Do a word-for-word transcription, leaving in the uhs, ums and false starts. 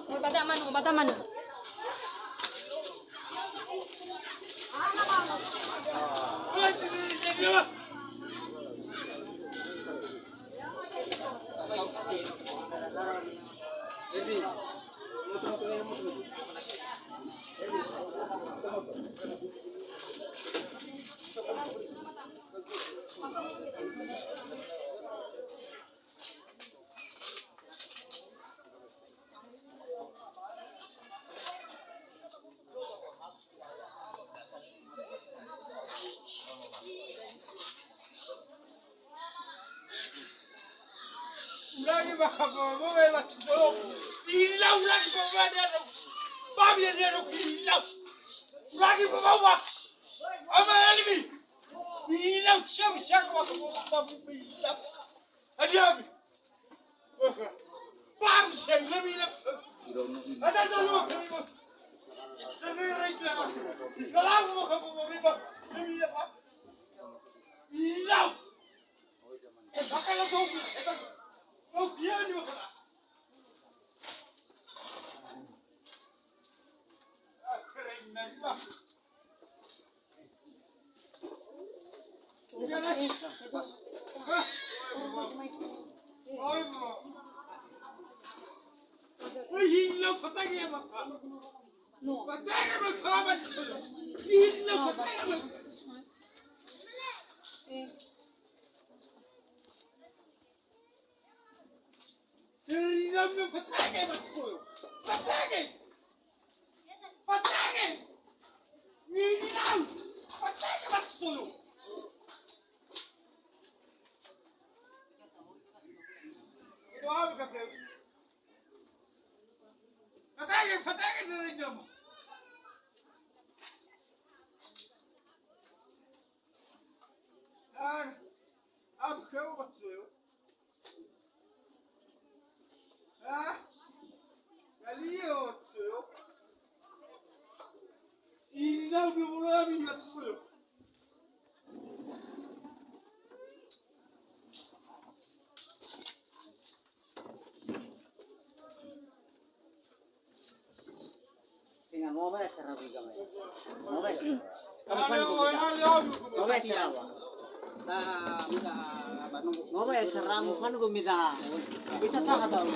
Obada manö, obada manö. Ulangi ba, ba, ba, ba, ba, ba, ilau ulangi ba, ba, ba, ba, ba, ilau. Ulangi ba, ba, ba. Ama elimi. Ilau siapa, siapa, ba, ba, ba, ba, ilau. Adiami. Baru saya lebih lepas. Ada satu. Kalau mau kamu mau riba, lebih lepas. Ilau. Maka langsung, kau dia ni, maka. Ah, keren, nah, Pak. Vertage, Mateo! Vertage! Vertage! Nilau! Vertage, Mateo! Vertage, vertage, nilau! Ah, ah, Mateo! Ha? Ya'ia otsö. Inau bi wulami otsö. Tenga ngoma ya cara biga mai. Ngoma ya. Kamu kan gumi da. Ngoma ya cara wa. Nah, udah, apa, nunggu. Ngoma ya cara mu kan gumi da. Bisa tak atau?